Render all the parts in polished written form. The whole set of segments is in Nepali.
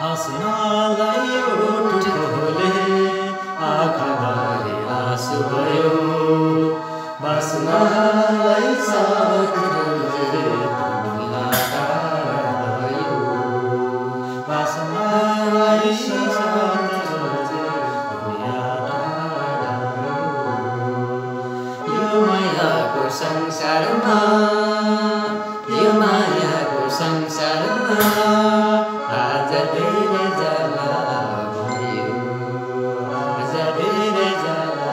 हाँस्नलाई ठुटोले आँखाभरि आँसु भयो बाँच्नलाई साथ खोजे दुनिया टाढा भयो बाँच्नलाई साथ खोजे दुनिया टाढा भयो यो मायाको संसारमा यो मायाको संसारमा आज धेरै जाला भयो आज धेरै जाला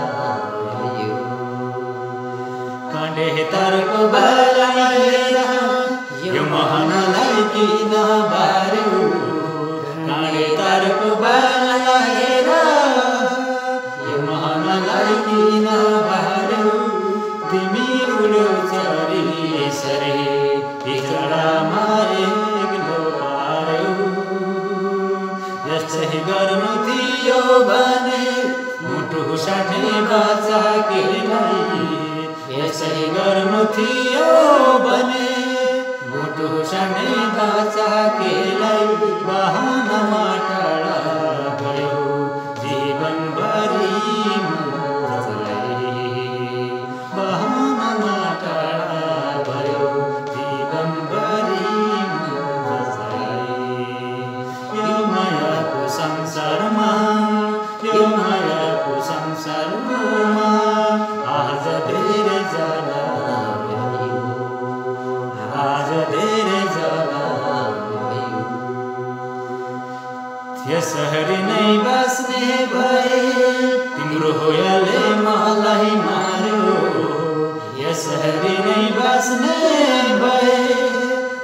भयो काँडे तारको बारेर यो मोहनलाई किन बार्यो काँडे तारको बारेर यो मोहनलाई किन बार्यो तिमी उड्यौ चरी यसरी भित्रडामा एक्लो पार्यो यसै गर्नु थियो भने मुटु साट्ने बाचा केलाई यसै गर्नु थियो भने मुटु साट्ने बाचा केलाई बहानामा टाढा भयो जीवनभरि मुटुलाई बहानामा टाढा भयो जीवनभरि मुटुलाई यो मायाको संसारमा यो मायाको संसारमा आज धेरै जाला भयो आज धेरै जाला भयो यसरी नै बाँच्ने भए तिम्रो होयाले मलाई मार्यो यसरी नै बाँच्ने भए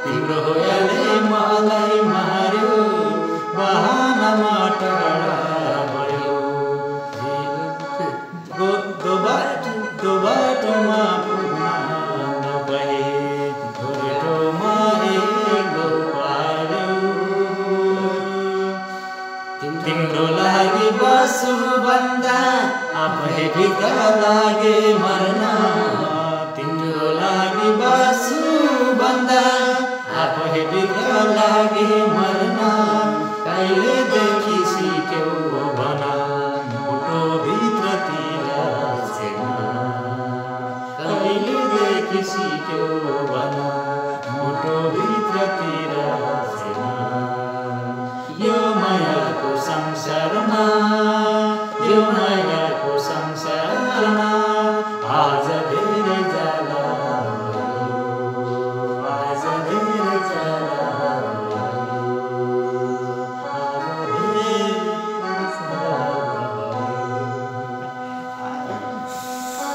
तिम्रो होयाले मलाई मार्यो बहानामा टाढा भयो दो बाटोमा पुग्न नभए धुरेटोमा एक्लो पार्यो तिम्रो लागि बसु भन्दा आफै भित्र लागे मर्न तिम्रो लागि बसु भन्दा आफै भित्र लागे मर्न कहिलेदेखि सिक्यौ भन मुटो भित्रतिर छेड्न कहिलेदेखि सिक्यौ भन मुटो भित्रतिर छेड्न यो मायाको संसारमा